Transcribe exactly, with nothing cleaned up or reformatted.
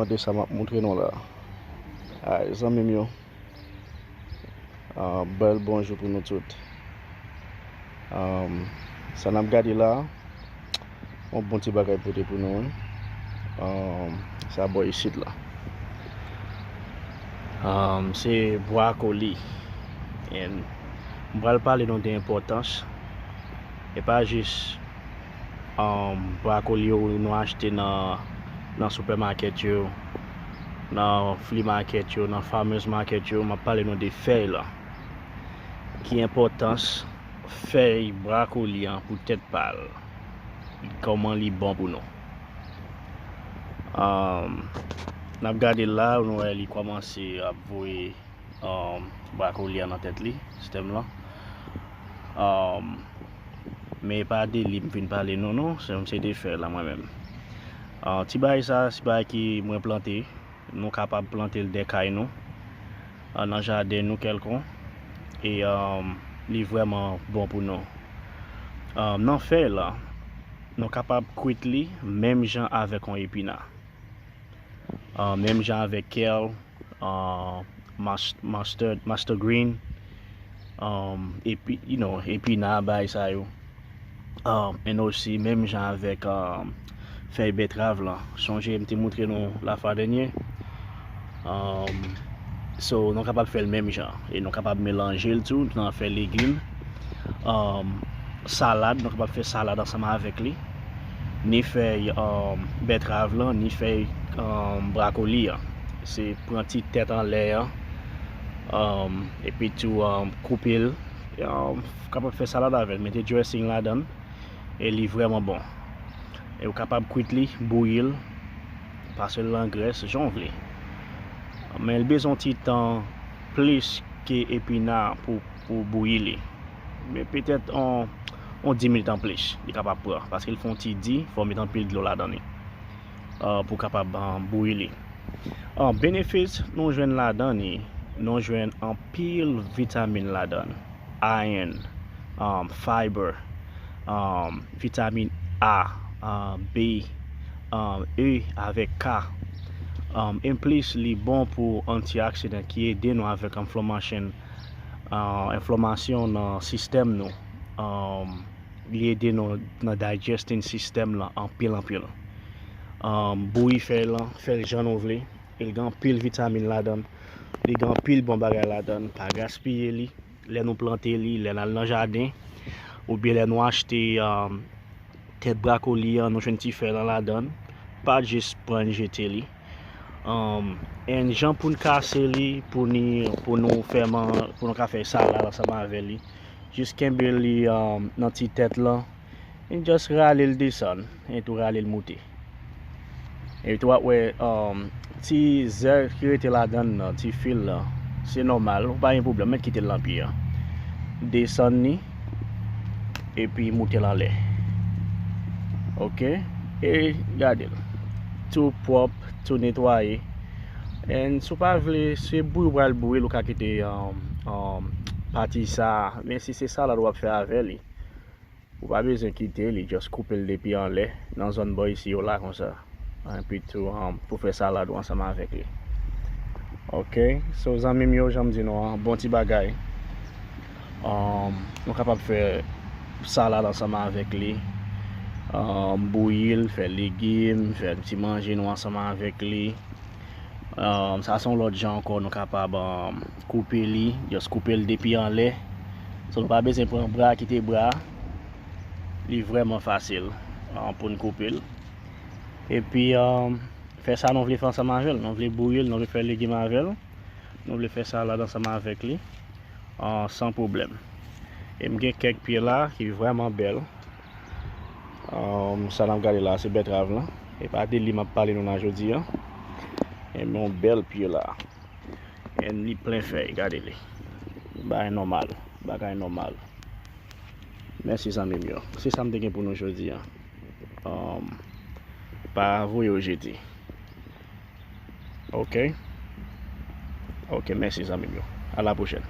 Gade sa m ap montre nou la. Ay, zanmi m yo. Ah, bèl bonjou pou nou tout. Ah, sa n ap gade la, yon bon ti bagay pote pou nou, wi. Ah, sa bò isit la. Ah, se bwakoli. And m pral pale nou de enpòtans. E pa jis um, bwakoli yo nou achte nan, nan supermarket yo, nan flea market yo, nan farmers market yo, m ap pale nou de fèy la. Ki enpòtans fèy bwakoli an pou tèt pa l? Kòman li bon pou nou? Um, n ap gade la, nou wè li kòmanse ap voye um, bwakoli a nan tèt li, stèm lan. Um, men e pa de li m vin pale nou, non, se, se de fèy la mwen menm. Ah, ti bagay sa, se bagay ki mwen plante, nou kapab plante l dè kay nou, ah, nan jaden nou kèlkon, e um, li vrèman bon pou nou. Um, nan fèy la, nou kapab kwit li menm jan avèk yon epina. Ah, menm jan avèk kèl, ah, mas-, mustard, mustard green, um, epi, you know, epina, bagay sa yo. Um, and osi, menm jan avèk um, fèy bètrav lan. Sonje, m te montre nou lafwa dènye. Um, so, nou kapab fè l menm jan. E nou kapab melanje l tou nan fèy legim. Um, salad, nou kapab fè salad ansanm avèk li. Ni fèy um, bètrav lan, ni fèy um, bwakoli an. Se pran ti tèt anlè an. Um, epi tou um, koupe l. Um, kapab fè salad avè l. Mete dressing ladan l. E li vrèman bon. E ou kapab kwit li, bouyi l, pase l nan grès, jan w vle. Men l bezwen ti tan plis ke epina pou, pou bouyi li. Men petèt on, on dis minit anplis li kapab pran, paske l fè on ti di, fò w met anpil dlo ladan li, ah, pou kapab, ah, bouyi li. Ah, benefis nou jwenn ladan li, nou jwenn anpil vitamin ladan l, iron, um, fiber, um, vitamin A, uh, B, um, E avèk K. Um, anplis, li bon pou antioksidan ki ede nou avèk enflamasyon, uh, enflamasyon nan sistèm nou. Um, li ede nou nan digesting sistèm lan anpil, anpil. Um, bouyi fèy lan, fè l jan nou vle. Li gen anpil vitamin ladan l. Li gen anpil bon bagay ladan l. Pa gaspiye li. Lè nou plante li, lè n al nan jaden, oubyen lè nou achte, um, tèt bwakoli an, nou jwenn ti fèy lan ladan l. Pa jis pran l jete li. Um, and jan pou n kase li, pou ni, pou nou fè man-, pou nou ka fè salad ansanm avè li. Jis kenbe li, um, nan ti tèt lan. And just rale l desann, and tou rale l moute. E tou w ap wè, um, ti zè ki rete ladan l nan, ti fil lan, se nòmal, ou pa gen pwoblèm, mèt kite l nan pye a. Desann li, epi moute l anlè. Oke? E gade l. Tou pwòp, tou netwaye. And si w pa vle, se bouyi w pral bouyi l, ou ka kite, um, um, pati sa a. Men si se salad w ap fè avè li, ou pa bezwen kite li, just koupe l depi anlè, nan zòn bò isi yo la konsa. Epi tou, um, pou fè salad ou ansanm avèk li. Oke, so zanmi m yo, jan m di nou an, bon ti bagay. Um, nou kapab fè salad ansanm avèk li. Um, bouyi l, fè legim, fè ti manje nou ansanm avèk li. Um, sa se yon lòt jan ankò nou kapab, um, koupe li, just koupe l depi anlè. So nou pa bezwen pran bra, kite bra. Li vrèman fasil, um, pou n koupe l. Epi, um, fè sa nou vle fè ansanm avè l. Nou vle bouyi l, nou vle fè legim avè l. Nou vle fè salad ansanm avèk li. Ah, san pwoblèm. E m gen kèk pye la ki vrèman bèl. Ah, sa n ap gade la, se bètrav lan. E pa de li m ap pale nou nan jodi a. E men yon bèl pye la. E li plen fèy, gade li. Bagay nòmal, bagay nòmal. Mèsi zanmi m yo. Se sa m te gen pou nou jodi a. Ah, pa voye yo jete. Ok. Ok, mèsi zanmi m yo. A la pwochèn.